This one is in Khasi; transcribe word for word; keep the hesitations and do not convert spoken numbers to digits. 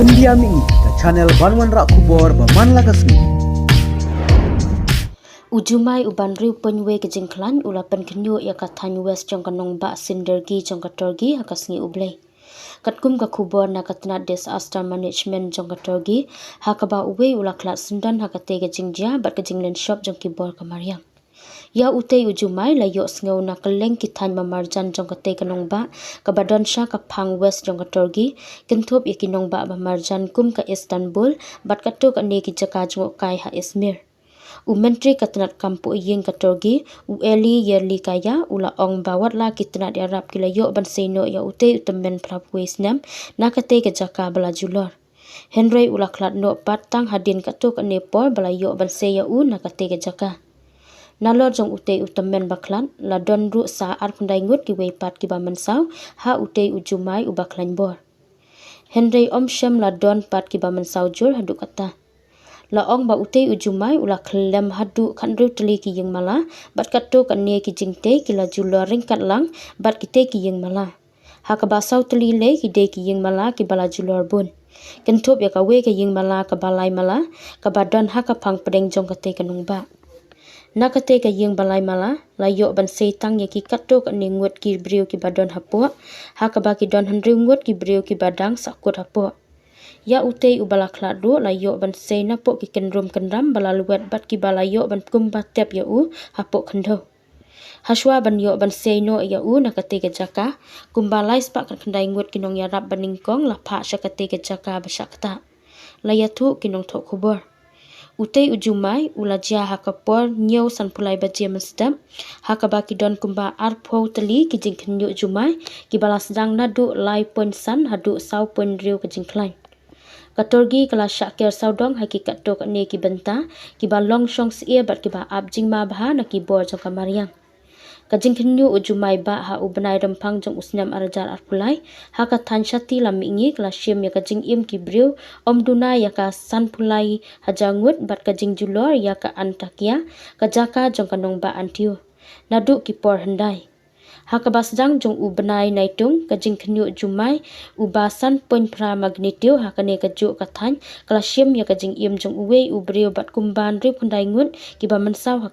India Mini, ka channel ban wanrah khubor ba man la ka sngi. U Jumai u ban riewpynwei ka jingkhlaiñ u la pynkhynñiuh ïa ka thaiñ West jong ka nongbah Sindergi jong ka Torgi ha ka sngi U Blei. Katkum ka khubor na ka tnat Disaster Management jong ka Torgi, ha kaba uwei u la khlad syndon ha katei ka jingjia bad ka jinglynshop jong ki bor ka mariang. Ïa utei u Jumai la ïohsngew na kylleng ki thaiñ ba marjan jong katei ka nongbah, kaba don sha ka phang West jong ka Torgi, kynthup ïa ki nongbah ba marjan kum ka Istanbul bad katto katne ki jaka jngohkai ha Izmir. U Myntri ka tnat kam poh ïing ka Torgi, u Eli Yerlikaya, u la ong ba watla ki tnat ïarap ki la ïoh ban sei noh ïa utei u tymmen phra phew wei snem na katei ka jaka ba la julor. Hynrei u la khlad noh pat tang hadien katto katne por ba la ïoh ban sei ïa u na katei ka jaka. Nalor jong utei u tymmen ba khlad, la don ruh sa arphew khyndai ngut kiwei pat kiba mynsaw ha utei u Jumai uba khlaiñ bor. Hynrei ym shym la don pat kiba mynsaw jur haduh katta. La ong ba utei u Jumai u la khyllem haduh khathynriew tylli ki ïing mala, bad katto katne ki jingtei ki la julor ryngkat lang bad kitei ki ïing mala. Ha kaba saw tylli lei ki dei ki ïing mala kiba la julor bun. Kynthup ïa kawei ka ïing mala kaba lai mala, kaba don ha ka phang pdeng jong katei ka nongbah. Na katei ka ïing ba lai mala, la ïoh ban sei tang ïa ki katto katne ngut ki briew kiba don hapoh, ha kaba ki don hynriew ngut ki briew kiba dang sahkut hapoh. Ïa utei uba la khlad ruh la ïoh ban sei napoh ki kynrum kynram ba la lwet bad kiba la ïoh ban kumba tep ïa u hapoh khyndew. Hashwa ban ïoh ban sei noh ïa u na katei ka jaka, kumba lai spah khatkhyndai ngut ki nongïarap ba nyngkong la phah sha katei ka jaka ba shah ktah. La ïathuh ki nongthoh khubor. Utei u Jumai u la jia ha ka por hynñiew sanphew lai baje mynstep, ha kaba ki don kumba arphew tylli ki jingkhynñiuh Jumai, kiba la sdang naduh lai point san haduh saw point hynriew ka jingkhlaiñ. Ka Torgi ka la shah ker sawdong ha ki katto katne ki bynta, kiba long shong syier bad kiba ap jingma bha na ki bor jong ka mariang. Ka jingkhynñiuh u Jumai bah ha u bnai Rymphang jong u snem ar hajar arphew lai, ha ka thaiñ Shati Lam Mihngi ka la shim ïa ka jingim ki briew, ym duna ïa ka sanphew lai hajar ngut bad ka jingjulor ïa ka Antakya, ka jaka jong ka nongbah Antiw. Naduh ki por hyndai. Ha kaba sdang jong u bnai Naitung, ka jingkhynñiuh Jumai, uba san point phra magnitude ha kane kajuh ka thaiñ, ka la shim ïa ka jingim jong uwei u briew bad kumba hynriew khyndai ngut, kiba mynsaw ha ka